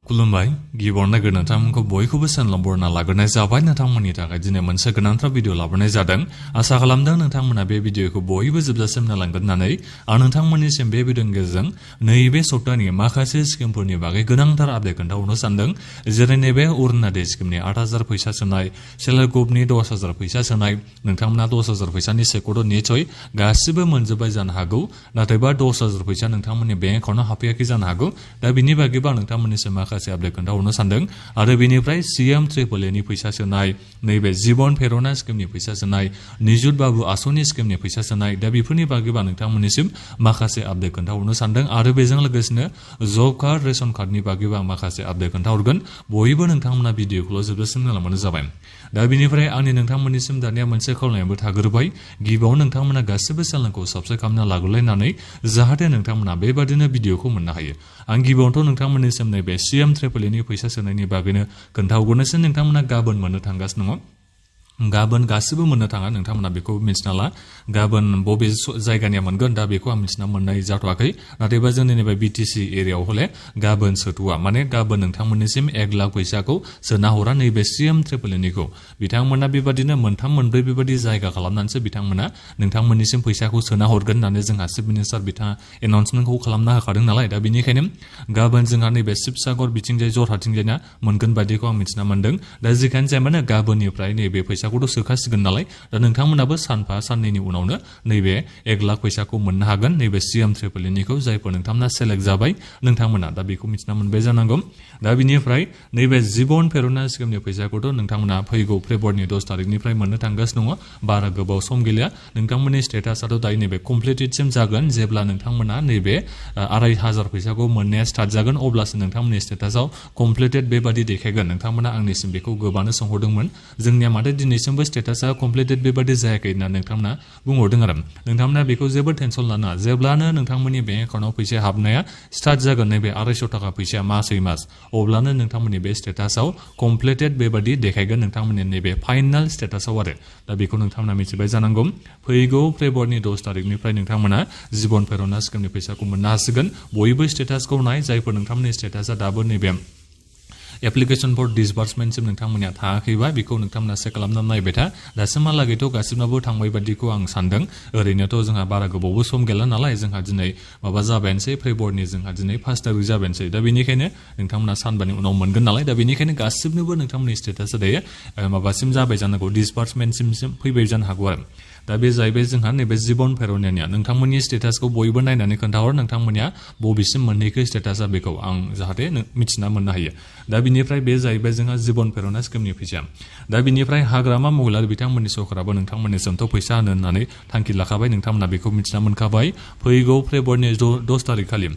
खुलुमबाय गिबियावनो नोंथांमोनखौ बयखौबो चेनेलाव बरायना लाग्रोनाय जाबाय। नोंथांमोननि थाखाय दिनै मोनसे गोनांथार भिडिअ लाबोनाय जादों। आसा खालामदों नोंथांमोना बे भिडिअखौ बयबो जोबजासिम नायलांगोन होननानै आं नोंथांमोननिसिम बे भिडिअनि गेजेरजों नैबे सप्ताहनि माखासे स्किमफोरनि बागै गोनांथार आपडेट खोन्थाहरनो सानदों। जेरै नैबे अरुणोदय स्किमनि 8,000 फैसा सोनाय, सेल्फ हेल्प ग्रुपनि 10,000 फैसा सोनाय, नोंथांमोना 10,000 फैसानि सेकखौथ' निसय गासिबो मोनजोब्बाय जानो हागौ, नाथायबा 10,000 फैसा नोंथांमोननि बेंक एकाउन्टआव हाबफैयाखै जानो हागौ। दा बिनि बागैबो आं नोंथांमोननिसिम माखासे आपडेट खोन्थाहरनो सानदों। आरो बेनिफ्राय CMAAA फैसा सोनाय, नैबे जिबन प्रेरणा स्किमनि फैसा सोनाय, निजुत बाबु आसनि स्किमनि फैसा सोनाय, दा बेफोरनि बागैबो नोंथांमोननिसिम माखासे आपडेट खोन्थाहरनो सानदों। आरो बेजों लोगोसेनो जब कार्ड, रेशन कार्डनि बागैबो आं माखासे आपडेट खोन्थाहरगोन। बयबो नोंथांमोना भिडिअखौल' जोबजासिम नायलांबानो जाबाय। दा बेनिफ्राय आंनि नोंथांमोननिसिम दानिया मोनसे खावलायनायबो थाग्रोबाय। गिबियावनो नोंथांमोना गासिबो चेनेलखौ साबस्क्राइब खालामना लाग्रोलायनानै जाहाथे नोंथांमोना बेबादिनो भिडिअखौ मोननो हायो। आं गिबियावनोथ' नोंथांमोननिसिम नैबे CMAAA फैसा सोनायनि बागैनो खोन्थाहरगोनोसै। नोंथांमोना गाबोन मोननो थांगासिनो दङ। गाबोन गासिबो मोननो थाङा, नोंथांमोना बेखौ मिन्थिना ला। गाबोन बबे जायगानिया मोनगोन दा बेखौ आं मिन्थिना मोननाय जाथ'वाखै। नाथायबा जोंनि नैबे BTC एरियायाव हले गाबोन सोथ'वा, माने गाबोन नोंथांमोननिसिम 1 लाख फैसाखौ सोना हरा नैबे CMAAA बिथांमोना बेबादिनो मोनथाम मोनब्रै बेबादि जायगा खालामनानैसो बिथांमोना नोंथांमोननिसिम फैसाखौ सोना हरगोन होननानै जोंहा चिफ मिनिस्टार बिथाङा एनाउन्समेन्टखौ खालामना होखादों नालाय। दा बेनिखायनो गाबोन जोंहा नैबे शिबसागर बिथिंजाय जरहाटिंजायना मोनगोन बायदिखौ आं मिथिना मोनदों। दा जिखियानो जाया मानो गाबोननिफ्राय नैबे फैसाखौथ' सोखासिगोन नालाय। दा नोंथांमोनाबो सानफा साननैनि उनावनो नैबे 1 लाख फैसाखौ मोननो हागोन नैबे CMAAA जायफोर नोंथांमोना सेलेक्ट जाबाय नोंथांमोना दा बेखौ मिथिना मोनबाय जानांगौ। दा बिनिफ्राय नैबे जिबन प्रेरणा स्किमनि फैसाखौथ' नोंथांमोना फैगौ फेब्रुवारिनि 10 तारिखनिफ्राय मोननो थांगासिनो दङ। बारा गोबाव सम गैलिया। नोंथांमोननि स्टेटासआथ' दायो नैबे कमप्लिटेडसिम जागोन। जेब्ला नोंथांमोना नैबे 2,500 फैसाखौ मोननाया स्टार्ट जागोन अब्लासो नोंथांमोननि स्टेटासआव कमप्लिटेड बेबादि देखायगोन। नोंथांमोना आंनिसिम बेखौ गोबानो सोंहरदोंमोन। जोंनिया माथो दिनैसिमबो स्टेटासआ कमप्लिटेड बेबादि जायाखै होनना नोंथांमोना बुंहरदों आरो। नोंथांमोना बेखौ जेबो टेनसन लानाङा। जेब्लानो नोंथांमोननि बेंक एकाउन्टआव फैसा हाबनाया स्टार्ट जागोन नैबे 250 थाखा फैसाया मासै मास, अब्लानो नोंथांमोननि बे स्टेटासआव कमप्लिटेड बेबादि देखायगोन नोंथांमोननि नैबे फाइनाल स्टेटासआव आरो। दा बेखौ नोंथांमोना मिथिबाय जानांगौ। फैगौ फेब्रुवारिनि 10 तारिखनिफ्राय नोंथांमोना जिबन प्रेरणा स्किमनि फैसाखौ मोननो हासिगोन। बयबो स्टेटासखौ नाय। जायफोर नोंथांमोननि स्टेटासआ दाबो नैबे एप्लिकेशन फर डिसबार्समेन्टसिम नोंथांमोननिया थाङाखैबा बेखौ नोंथांमोना चेक खालामनानै नायबाय था। दासिमहालागैथ' गासिबनाबो थांबाय बादिखौ आं सानदों। ओरैनोथ' जोंहा बारा गोबावबो सम गैला नालाय। जोंहा दिनै माबा जाबायानोसै, फेब्रुवारिनि जोंहा दिनै 1 तारिख जाबायानोसै। दा बेनिखायनो नोंथांमोना सानबानि उनाव मोनगोन नालाय। दा बेनिखायनो गासिबनोबो नोंथांमोननि स्टेटासआ दायो माबासिम जाबाय जानांगौ, डिसबार्समेन्टसिम फैबाय जानो हागौ आरो। दा बे जाहैबाय जोंहा नैबे जिबन प्रेरणानिया। नोंथांमोननि स्टेटासखौ बयबो नायनानै खोन्थाहर नोंथांमोननिया बबेसिम मोनहैखो स्टेटासआ, बेखौ आं जाहाथे मिथिना मोननो हायो। दा बिनिफ्राय बे जाहैबाय जोंहा जिबन प्रेरणा स्किमनि फैसा। दा बिनिफ्राय हाग्रामा महिलारि बिथांमोननि सरकाराबो नोंथांमोननिसिमथ' फैसा होनो होननानै थांखि लाखाबाय। नोंथांमोना बेखौ मिथिना मोनखाबाय। फैगौ फेब्रुवारिनि 10 तारिखखालि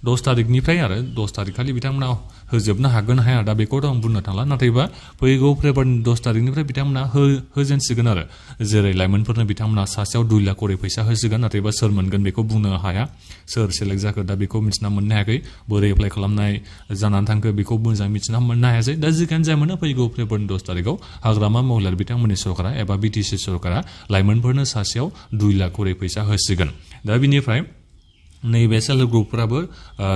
10 तारिखनिफ्राय आरो 10 तारिखखालि बिथांमोना होजोबनो हागोन हाया दा बेखौथ' आं बुंनो थांला। नाथायबा फैगौ फेब्रुवारिनि 10 तारिखनिफ्राय बिथांमोना होजेनसिगोन आरो। जेरै लाइमोनफोरनो बिथांमोना सासेयाव 2 लाख करि फैसा होसिगोन। नाथायबा सोर मोनगोन बेखौ बुंनो हाया। सोर सेलेक्ट जाखो दा बेखौ मिथिना मोननो हायाखै। बोरै एप्लाइ खालामनाय जानानै थांखो बेखौ मोजां मिथिना मोननो हायासै। दा जिखियानो जाया मानो फैगौ फेब्रुवारिनि 10 तारिखआव हाग्रामा महिलारि बिथांमोननि सरकारा एबा BTC सरकारा लाइमोनफोरनो सासेयाव 2 लाख करि फैसा होसिगोन। दा बिनिफ्राय नैबे सेल्फ हेल्प ग्रुपफोराबो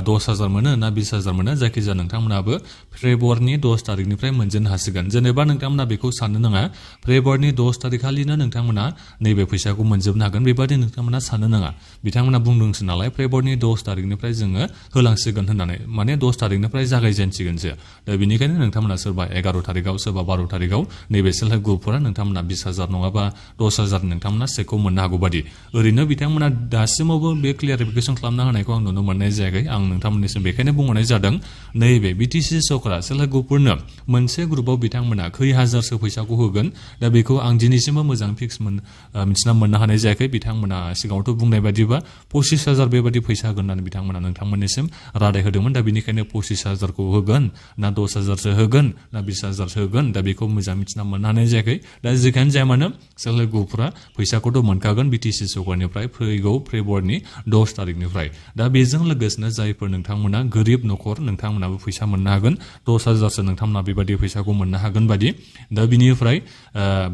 10,000 मोनो ना 20,000 मोनो, जायखिजाया नोंथांमोनाबो फेब्रुवारिनि 10 तारिखनिफ्राय मोनजेननो हासिगोन। जेनेबा नोंथांमोना बेखौ साननो नाङा फेब्रुवारिनि 10 तारिखखालिनो नोंथांमोना नैबे फैसाखौ मोनजोबनो हागोन बेबादि नोंथांमोना साननो नाङा। बिथांमोना बुंदोंसो नालाय फेब्रुवारिनि 10 तारिखनिफ्राय जोङो होलांसिगोन होननानै, माने 10 तारिखनिफ्राय जागायजेनसिगोनसो। दा बेनिखायनो नोंथांमोना सोरबा 11 तारिखआव सोरबा 12 तारिखआव नैबे सेल्फ हेल्प ग्रुपफोरा नोंथांमोना 20,000 नङाबा 10,000 नोंथांमोना चेकखौ मोननो हागौ बादि। ओरैनो बिथांमोना दासिमावबो बे क्लियारिफिकेसन खालामना होनायखौ आं नुनो मोननाय जायाखै। आं नोंथांमोननिसिम बेखायनो बुंहरनाय जादों नैबे BTC सरकारा सेल्फ हेल्प ग्रुपफोरनो मोनसे ग्रुपआव बिथांमोना खै हाजारसो फैसाखौ होगोन दा बेखौ आं दिनैसिमबो मोजां फिक्स मिथिना मोननो हानाय जायाखै। बिथांमोना सिगाङावथ' बुंनाय बायदिबा 25,000 बेबादि फैसा होगोन होननानै बिथांमोना नोंथांमोननिसिम रादाय होदोंमोन। दा बेनिखायनो 25,000खौ होगोन ना 10,000सो होगोन ना 20,000सो होगोन दा बेखौ मोजां मिथिना मोननो हानाय जायाखै। दा जिखियानो जाया मानो सेल्फ हेल्प ग्रुपफोरा फैसाखौथ' मोनखागोन BTC सरकारनिफ्राय फैगौ फेब्रुवारिनि 10 तारिखनिफ्राय। सरकारनिफ्राय दा बेजों लोगोसेनो जायफोर नोंथांमोना गोरिब न'खर नोंथांमोनाबो फैसा मोननो हागोन 10,000सो नोंथांमोना बेबादि फैसाखौ मोननो हागोन बादि दा बिनिफ्राय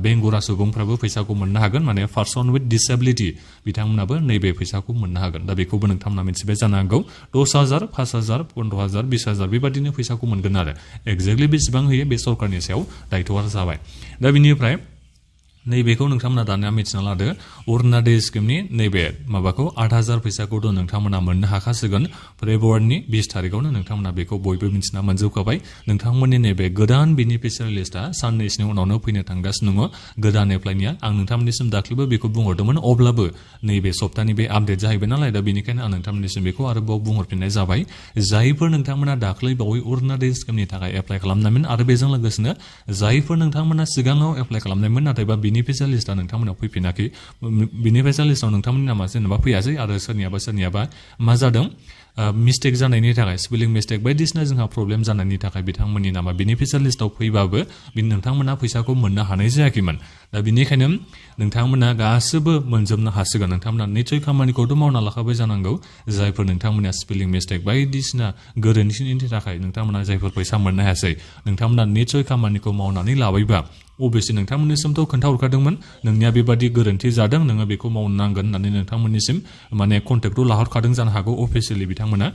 बेंगुरा सुबुंफ्राबो फैसाखौ मोननो हागोन माने पार्सन विथ डिसेबिलिटि बिथांमोनाबो नैबे फैसाखौ मोननो हागोन दा बेखौबो नोंथांमोना मिथिबाय जानो हागौ 10,000 5,000 15,000 20,000 बेबादिनो फैसाखौ मोनगोन आरो एक्जेक्टलि बेसेबां होयो बे सरकारनि सायाव दायथ'आ जाबाय दा बिनिफ्राय नैबेखौ नोंथांमोना दानिया मिथिना लादो अरुणोदय स्किमनि नैबे माबाखौ 8,000 फैसाखौथ' नोंथांमोना मोननो हाखासिगोन फेब्रुवारिनि 20 तारिखआवनो नोंथांमोना बेखौ बयबो मिथिना मोनजोबखाबाय नोंथांमोननि नैबे गोदान बेनिफिसियारि लिस्टआ साननैसोनि उनावनो फैनो थांगासिनो दङ गोदान एप्लाइनिया आं नोंथांमोननिसिम दाख्लैबो बेखौ बुंहरदोंमोन अब्लाबो नैबे सप्तानि बे आपडेट जाहैबाय नालाय दा बेनिखायनो आं नोंथांमोननिसिम बेखौ आरोबाव बुंहरफिननाय जाबाय जायफोर नोंथांमोना दाख्लै बावै अरुणोदय स्किमनि थाखाय एप्लाइ खालामनायमोन आरो बेजों लोगोसेनो जायफोर नोंथांमोना सिगाङाव एप्लाइ खालामनायमोन नाथायबा बेनिफिसियारि लिस्टआ नोंथांमोनाव फैफिनाखै बेनिफिसियारि लिस्टआव नोंथांमोननि नामा जेनेबा फैयासै आरो सोरनियाबा मा जादों मिस्टेक जानायनि थाखाय स्पेलिं मिस्टेक बायदिसिना जोंहा प्रब्लेम जानायनि थाखाय बिथांमोननि नामा बेनिफिसियारि लिस्टआव फैबाबो नोंथांमोना फैसाखौ मोननो हानाय जायाखैमोन दा बेनिखायनो नोंथांमोना गासिबो मोनजोबनो हासिगोन नोंथांमोना निसय खामानिखौथ' मावना लाखाबाय जानांगौ जायफोर नोंथांमोना स्पेलिं मिस्टेक बायदिसिना गोरोन्थिनि थाखाय नोंथांमोना जायफोर फैसा मोननो हायासै नोंथांमोना निसय खामानिखौ मावनानै लाबायबा अबेसे नोंथांमोननिसिमथ' खोन्थाहरखादोंमोन नोंनिया बेबादि गोरोन्थि जादों नोङो बेखौ मावनो नांगोन होननानै नोंथांमोननिसिम माने कन्टेक्टखौ लाहरखादों जानो हागौ अफिसियेलि बिथांमोना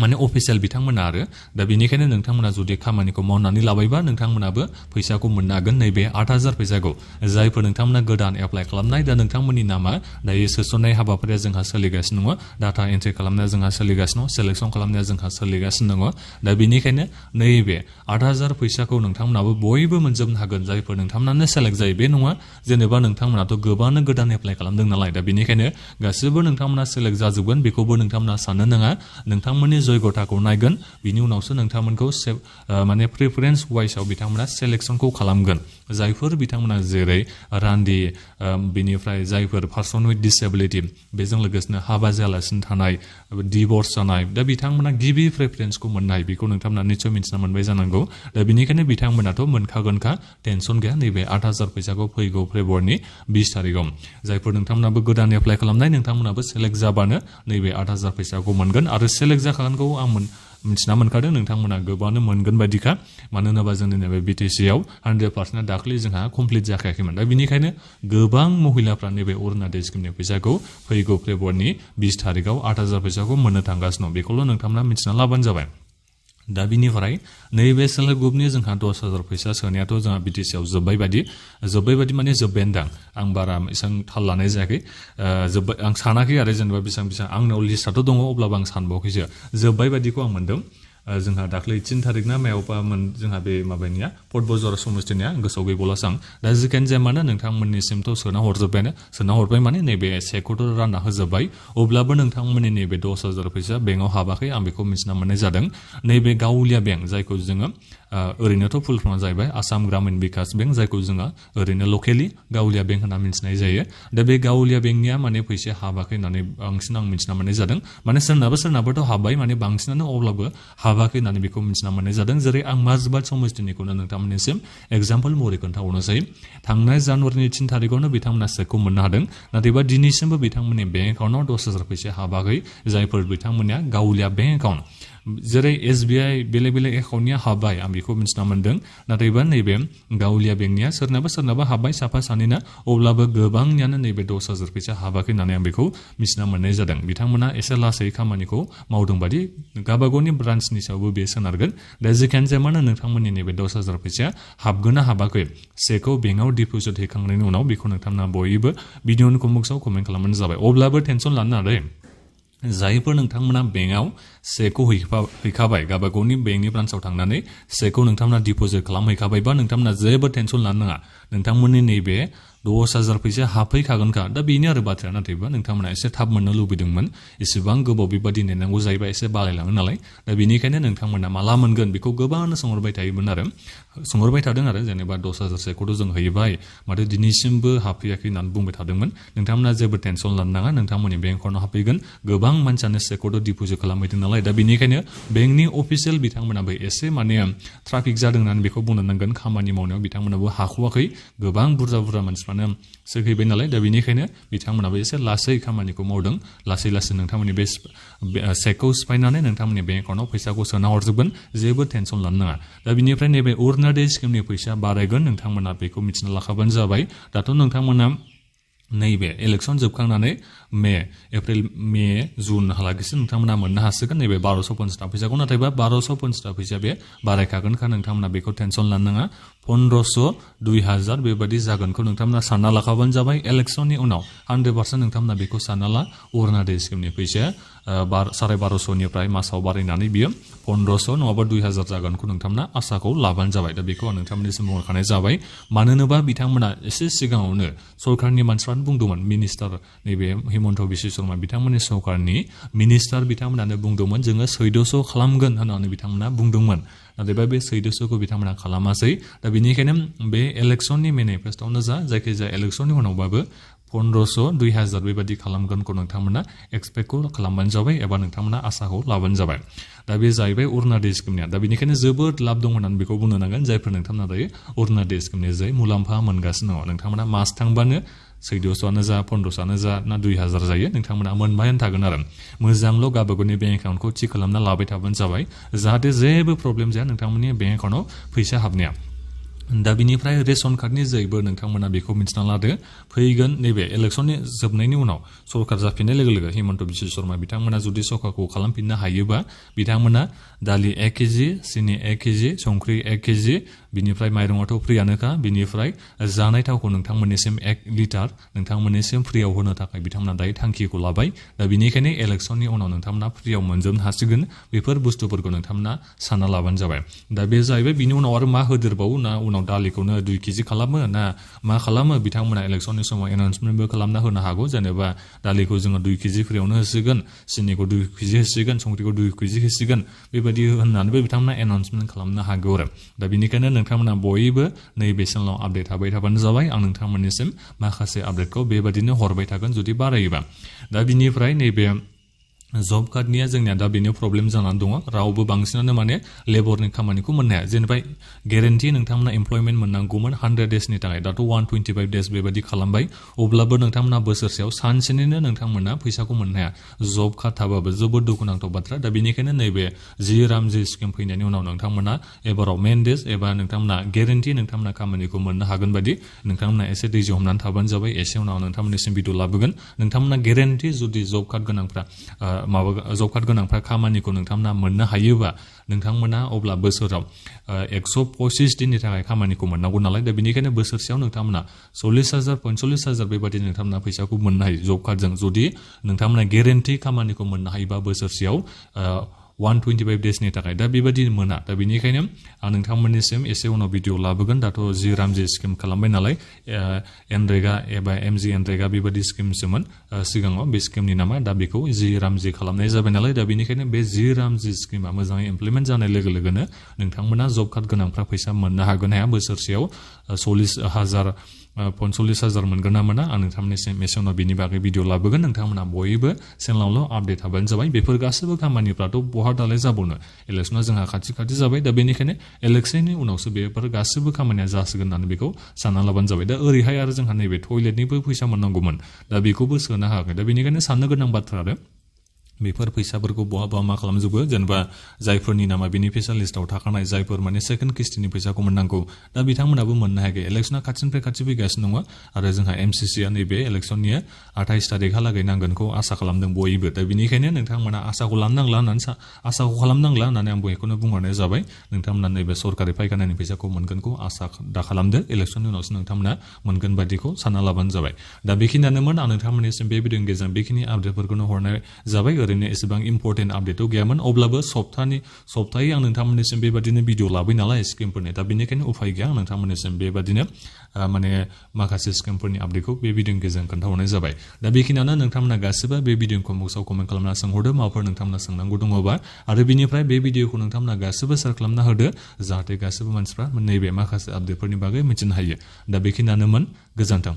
माने अफिसियेल बिथांमोना आरो दा बेनिखायनो नोंथांमोना जुदि खामानिखौ मावनानै लाबायबा नोंथांमोनाबो फैसाखौ मोननो हागोन नैबे 8,000 फैसाखौ जायफोर नोंथांमोना गोदान एप्लाइ खालामनाय दा नोंथांमोननि नामा दायो सोसननाय हाबाफारिया जोंहा सोलिगासिनो दङ डाटा एन्ट्रि खालामनाया जोंहा सोलिगासिनो दं सेलेक्सन खालामनाया जोंहा सोलिगासिनो दङ दा बेनिखायनो नैबे 8,000 फैसाखौ नोंथांमोनाबो बयबो मोनजोबनो हागोन जायफोर नोंथांमोनानो सेलेक्ट जायो बे नङा जेनेबा नोंथांमोनाथ' गोबांनो गोदान एप्लाइ खालामदों नालाय दा बेनिखायनो गासिबो नोंथांमोना सेलेक्ट जाजोबगोन बेखौबो नोंथांमोना साननो नाङा नोंथांमोननि जयगथाखौ नायगोन बिनि उनावसो नोंथांमोनखौ माने प्रिफारेन्स वाइसआव बिथांमोना सेलेक्सनखौ खालामगोन जायफोर बिथांमोना जेरै रान्दि बिनिफ्राय जायफोर पार्सन विथ डिसेबिलिटि बेजों लोगोसेनो हाबा जायालासिनो थानाय डिभर्स जानाय दा बिथांमोना गिबि प्रिफारेन्सखौ मोननाय बेखौ नोंथांमोना निसय मिथिना मोनबाय जानांगौ दा बेनिखायनो बिथांमोनाथ' मोनखागोनखा टेनसन गैया नैबे 8,000 फैसाखौ फैगौ फेब्रुवारिनि 20 तारिखआव जायफोर नोंथांमोनाबो गोदान एप्लाइ खालामनाय नोंथांमोनाबो सेलेक्ट जाबानो नैबे 8,000 फैसाखौ मोनगोन आरो सेलेक्ट जाखागोनखौ आं मिथिना मोनखादों नोंथांमोना गोबांनो मोनगोन बायदिखा मानो होनोबा जोंनि नैबे बिटिसिआव 100% दाख्लै जोंहा कमप्लिट जाखायाखैमोन दा बेनिखायनो गोबां महिलाफ्रा नैबे अरुणोदय स्किमनि फैसाखौ फैगौ फेब्रुवारिनि 20 तारिखआव 8,000 फैसाखौ मोननो थांगासिनो दं बेखौल' नोंथांमोना मिथिना लाबानो जाबाय दा बिनिफ्राय नैबे सेल्फ हेल्प ग्रुपनि जोंहा 10,000 फैसा सोनायाथ' जोंहा बिटिसिआव जोब्बाय बायदि माने जोब्बायानोदां आं बारा एसेबां थाल लानाय जायाखै आं सानाखै आरो जेनेबा बेसेबां आंनाव लिस्टआथ' दङ अब्लाबो आं सानबावाखैसो जोब्बाय बायदिखौ आं मोनदों जोंहा दाख्लै 3 तारिख ना मायावबामोन जोंहा बे माबानिया पटबजार समस्थिनिया गोसोआव गैबावलासो आं दा जिखुनु जाया मानो नोंथांमोननिसिमथ' सोना हरबाय माने नैबे सेखौथ' रानना होजोब्बाय अब्लाबो नोंथांमोननि नैबे 10,000 फैसा बेंकआव हाबाखै आं बेखौ मिथिना मोननाय जादों नैबे गावलिया बेंक जायखौ जोङो ओरैनोथ' फुल फर्मआ जाहैबाय आसाम ग्रामीण बिकास बेंक जायखौ जोङो ओरैनो लकेलि गावलिया बेंक होनना मिथिनाय जायो दा बे गावलिया बेंकनिया माने फैसा हाबाखै होननानै बांसिन आं मिथिना मोननाय जादों माने सोरनाबाथ' हाबबाय माने बांसिनानो अब्लाबो हाबाखै होननानै बेखौ मिथिना मोननाय जादों जेरै आं माजबाद समस्थिनिखौनो नोंथांमोननिसिम एग्जाम्पल महरै खोन्थाहरनोसै थांनाय जानुवारिनि 3 तारिखआवनो बिथांमोना चेकखौ मोननो हादों नाथायबा दिनैसिमबो बिथांमोननि बेंक एकाउन्टआव 10,000 फैसा हाबाखै जायफोर बिथांमोननिया गावलिया बेंक एकाउन्ट जेरै SBI बेलेग एकाउन्टनिया हाबबाय आं बेखौ मिथिना मोनदों नाथायबा नैबे गावलिया बेंकनिया सोरनाबा हाबबाय साफा सानैना अब्लाबो गोबांनियानो नैबे 10,000 फैसा हाबाखै होननानै आं बेखौ मिथिना मोननाय जादों बिथांमोना एसे लासै खामानिखौ मावदों बादि गावबागावनि ब्रान्चनि सायावबो बे सोनारगोन दा जिखुनु जाया मानो नोंथांमोननि नैबे 10,000 फैसाया हाबगोन ना हाबाखै चेकखौ बेंकआव डिप'जिट हैखांनायनि उनाव बेखौ नोंथांमोना बयबो भिडिअनि कमेन्ट्सआव कमेन्ट खालामबानो जाबाय अब्लाबो टेनसन लानो नाङा दे जायफोर नोंथांमोना बेंकआव चेकखौ हैखाबाय गावबागावनि बेंकनि ब्रान्चआव थांनानै चेकखौ नोंथांमोना डिप'जिट खालामहैखाबायबा नोंथांमोना जेबो टेनसन लानो नाङा नोंथांमोननि नैबे 10,000 फैसा हाबफैखागोनखा दा बेनो आरो बाथ्राया नाथायबा नोंथांमोना एसे थाब मोननो लुबैदोंमोन एसेबां गोबाव बेबादि नेनांगौ जायोबा एसे बालायलाङो नालाय दा बेनिखायनो नोंथांमोना माला मोनगोन बेखौ गोबाङानो सोंहरबाय थादों आरो जेनेबा 10,000 चेकखौथ' जों हैबाय माथो दिनैसिमबो हाबफैयाखै होननानै बुंबाय थादोंमोन नोंथांमोना जेबो टेनसन लानो नाङा नोंथांमोननि बेंक एकाउन्टआव हाबफैगोन गोबां मानसियानो चेकखौथ' डिप'जिट खालामहैदों नालाय दा बेनिखायनो बेंकनि अफिसियेल बिथांमोनाबो एसे माने ट्राफिक जादों होननानै बेखौ बुंनो नांगोन खामानि मावनायाव बिथांमोनाबो हाख'वाखै गोबां बुरजा मानसिफ्रानो समानो सोहैबाय नालाय दा बेनिखायनो बिथांमोनाबो एसे लासै खामानिखौ मावदों लासै नोंथांमोननि बे चेकखौ सिफायनानै नोंथांमोननि बेंक एकाउन्टआव फैसाखौ सोना हरजोबगोन जेबो टेनसन लानो नाङा दा बिनिफ्राय नैबे अरुणोदय स्किमनि फैसा बारायगोन नोंथांमोना बेखौ मिथिना लाखाबानो जाबाय दाथ' नोंथांमोना नैबे इलेक्सन जोबखांनानै एप्रिल मे जुन हालागैसो नोंथांमोना मोननो हासिगोन नैबे 1250 फैसाखौ नाथायबा 1250 फैसा बे बारायखागोनखा नोंथांमोना बेखौ टेनसन लानो नाङा 1500 2000 बेबायदि जागोनखौ नोंथांमोना सानना लाखाबानो जाबाय इलेक्सननि उनाव 100% नोंथांमोना बेखौ सानना ला अरुणोदय स्किमनि फैसाया 1250निफ्राय मासाव बारायनानै बियो 1500 नङाबा 2000 जागोनखौ नोंथांमोना आसाखौ लाबानो जाबाय दा बेखौ आं नोंथांमोननिसिम बुंखानाय जाबाय मानोना बिथांमोना एसे सिगाङावनो सरकारनि मानसिफ्रानो बुंदोंमोन मिनिस्टार नैबे हिमन्त बिश्व शर्मा बिथांमोननि सरकारनि मिनिस्टार बिथांमोनानो बुंदोंमोन जोङो 1400 खालामगोन होननानै बिथांमोना बुंदोंमोन नाथायबा बे 1400खौ बिथांमोना खालामासै दा बेनिखायनो बे इलेक्सननि मेनिफेस्ट'आवनो जायखिजाया इलेक्सननि उनावबाबो 1500 2000 बेबायदि खालामगोनखौ नोंथांमोना एक्सपेक्टखौ खालामबानो जाबाय एबा नोंथांमोना आसाखौ लाबानो जाबाय दा बे जाहैबाय अरुणोदय स्किमनिया दा बेनिखायनो जोबोद लाब दं होननानै बेखौ बुंनो नांगोन जायफोर नोंथांमोना दायो अरुणोदय स्किमनि जाय मुलाम्फा मोनगासिनो दङ नोंथांमोना मास थांबानो 1400आनो जा 1500आनो जा ना 2000 जायो नोंथांमोना मोनबायानो थागोन आरो मोजांल' गावबागावनि बेंक एकाउन्टखौ थि खालामना लाबाय थाबानो जाबाय जाहाथे जेबो प्रब्लेम जाया नोंथांमोननि बेंक एकाउन्टआव फैसा हाबनाया दा बिनिफ्राय रेशन कार्डनि जैबो नोंथांमोना बेखौ मिथिना लादो फैगोन नैबे इलेक्सननि जोबनायनि उनाव सरकार जाफिननाय लोगो हिमन्त बिश्व शर्मा बिथांमोना जुदि सरकारखौ खालामफिननो हायोबा बिथांमोना दालि 1 केजि सिनि 1 केजि संख्रि 1 केजि बिनिफ्राय माइरङाथ' फ्रियानोखा बिनिफ्राय जानाय थावखौ नोंथांमोननिसिम 1 लिटार नोंथांमोननिसिम फ्रियाव होनो थाखाय बिथांमोना दायो थांखिखौ लाबाय दा बेनिखायनो इलेक्सननि उनाव नोंथांमोना फ्रियाव मोनजोबनो हासिगोन बेफोर बुस्थुफोरखौ नोंथांमोना सानना लाबानो जाबाय दा बे जाहैबाय बिनि उनाव आरो मा होदेरबावो ना उनाव दालिखौनो 2 केजि खालामो ना मा खालामो बिथांमोना इलेक्सननि समाव एनाउन्समेन्टबो खालामना होनो हागौ जेनेबा दालिखौ जोङो 2 केजि फ्रियावनो होसिगोन सिनिखौ 2 केजि होसिगोन संख्रिखौ 2 केजि होसिगोन बेबायदि होननानैबो बिथांमोना एनाउन्समेन्ट खालामनो हागौ आरो दा बेनिखायनो नोंथांमोना बयबो नैबे चेनेलाव आपडेट थाबाय थाबानो जाबाय आं नोंथांमोननिसिम माखासे आपडेटखौ बेबादिनो हरबाय थागोन जुदि बारायोबा दा बिनिफ्राय नैबे जब कार्डनिया जोंनिया दा बेनो प्रब्लेम जानानै दङ रावबो बांसिनानो माने लेबरनि खामानिखौ मोननो हाया जेनेबा गेरेन्टि नोंथांमोना एमप्लयमेन्ट मोननांगौमोन 100 डेजनि थाखाय दाथ' 125 डेज बेबायदि खालामबाय अब्लाबो नोंथांमोना बोसोरसेयाव सानसेनिनो नोंथांमोना फैसाखौ मोननो हाया जब कार्ड थाबाबो जोबोद दुखुनांथाव बाथ्रा दा बेनिखायनो नैबे जि रामजि स्किम फैनायनि उनाव नोंथांमोना एबाराव मेन डेज एबा नोंथांमोना गेरेन्टि नोंथांमोना खामानिखौ मोननो हागोन बायदि नोंथांमोना एसे दैजों हमनानै थाबानो जाबाय एसे उनाव नोंथांमोननिसिम भिडिअ लाबोगोन नोंथांमोना गेरेन्टि जुदि जब कार्ड गोनांफ्रा जब कार्ड गोनांफ्रा खामानिखौ नोंथांमोना मोननो हायोबा नोंथांमोना अब्ला बोसोराव 125 दिननि थाखाय खामानिखौ मोननांगौ नालाय दा बेनिखायनो बोसोरसेयाव नोंथांमोना 40,000 45,000 बेबायदि नोंथांमोना फैसाखौ मोननो हायो जब कार्डजों जुदि नोंथांमोना गेरेन्टि खामानिखौ मोननो हायोबा बोसोरसेयाव 125 डेजनि थाखाय दा बेबायदि मोना दा बेनिखायनो आं नोंथांमोननिसिम एसे उनाव भिडिअ लाबोगोन दाथ' जि रामजि स्किम खालामबाय नालाय एनरेगा एबा एमजि एनरेगा बेबायदि स्किमसोमोन सिगाङाव बे स्किमनि नामा दा बेखौ जि रामजि खालामनाय जाबाय नालाय दा बेनिखायनो बे जि रामजि स्किमा मोजाङै इमप्लिमेन्ट जानाय लोगो लोगोनो नोंथांमोना जब कार्ड गोनांफ्रा फैसा मोननो हागोन हाया बोसोरसेयाव 40,000 45,000 मोनगोन ना मोना आं नोंथांमोननिसिम एसे उनाव बिनि बागै भिडिअ लाबोगोन नोंथांमोना बयबो चेनेलावल' आपडेट थाबानो जाबाय बेफोर गासैबो खामानिफ्राथ' बहा दालाय जाबावनो इलेक्सना जोंहा खाथि जाबाय दा बेनिखायनो इलेक्सननि उनावसो बेफोर गासैबो खामानिया जासिगोन होननानै बेखौ सानना लाबानो जाबाय दा ओरैहाय आरो जोंहा नैबे टयलेटनिबो फैसा मोननांगौमोन दा बेखौबो सोनो हायाखै दा बेनिखायनो साननो गोनां बाथ्रा आरो बेफोर फैसाफोरखौ बहा मा खालामजोबो जेनेबा जायफोरनि नामा बेनिफिसियाल लिस्टआव थाखानाय जायफोर माने सेकेन्ड किस्तिनि फैसाखौ मोननांगौ दा बिथांमोनाबो मोननो हायाखै इलेक्सना खाथिनिफ्राय खाथि फैगासिनो दङ आरो जोंहा एमसिसिआ नैबे इलेक्सननिया 28 तारिखहालागै नांगोनखौ आसा खालामदों बयबो दा बेनिखायनो नोंथांमोना आसाखौ खालामनांला होननानै आं बेखौनो बुंहरनाय जाबाय नोंथांमोना नैबे सरकारि फायखानानि फैसाखौ मोनगोनखौ आसा दा खालामदो इलेक्सननि उनावसो नोंथांमोना मोनगोन बायदिखौ सानना लाबानो जाबाय दा बेखिनियानोमोन आं नोंथांमोननिसिम बे भिडिअनि गेजेरजों बेखिनि आपडेटफोरखौनो हरनाय जाबाय ओरैनो एसेबां इम्पर्टेन्ट आपडेटथ' गैयामोन अब्लाबो सप्तायै आं नोंथांमोननिसिम बेबादिनो भिडिअ लाबाय नालाय स्किमफोरनि दा बेनिखायनो उफाय गैया आं नोंथांमोननिसिम बेबादिनो माने माखासे स्किमफोरनि आपडेटखौ बे भिडिअनि गेजेरजों खोन्थाहरनाय जाबाय दा बेखिनियानो नोंथांमोना गासिबो बे भिडिअखौ बक्सआव कमेन्ट खालामना सोंहरदो माबाफोर नोंथांमोना सोंनांगौ दङबा आरो बिनिफ्राय बे भिडिअखौ नोंथांमोना गासिबो शेयार खालामना होदो जाहाथे गासिबो मानसिफ्रा नैबे माखासे आपडेटफोरनि बागै मिथिनो हायो दा बेखिनियानोमोन गोजोन्थों